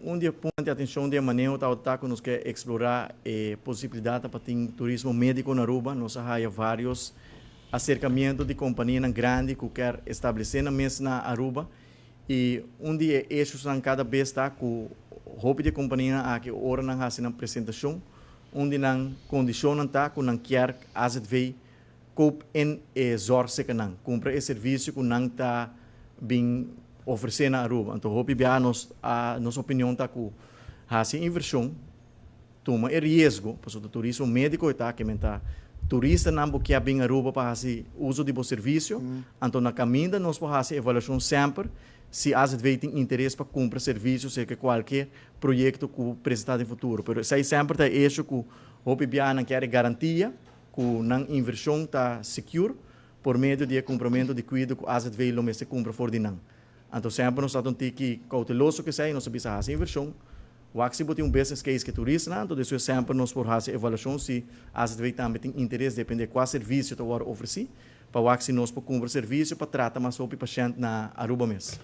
Un di e punto di atencion di maneho ta cu nos kier explora e posibilidad pa tin turismo medico na Aruba. Nos a haya varios acercamento di compania grandi cu kier establece nan mes na Aruba y un di e issues cada bes ta cu hopi di compania aki, ora nan haci nan presentacion, un di nan condicion ta cu nan kier AZV koop in e zorg serka nan, cumpra e servicio cu nan ta bin ofrece na Aruba. Anto, hopi bia nos opinion ta cu haci inversion, tuma e riesgo, pasobra turismo medico ta cu ta turistanan bo kier bin Aruba pa haci uso di bo servicio, anto na caminda nos por haci evaluacion semper si AZV tin interes pa cumpra servicio, sea cualkier proyecto cu presenta den futuro. Pero esey semper ta hecho cu hopi bia nan kier garantia cu nan inversion ta secure por medio di cumpramento di cuido cu AZV lo mester cumpra for di nan. Anto semper nos ta un tiki cauteloso cu esey, nos bisa haci inversion. Wak si bo tin un business case cu turista, anto despues semper nos por haci evaluacion si AZV tambe tin interes, depende cua servicio ta ofrece, pa wak si nos por cumpra servicio pa trata mas hopi pashent na Aruba mes.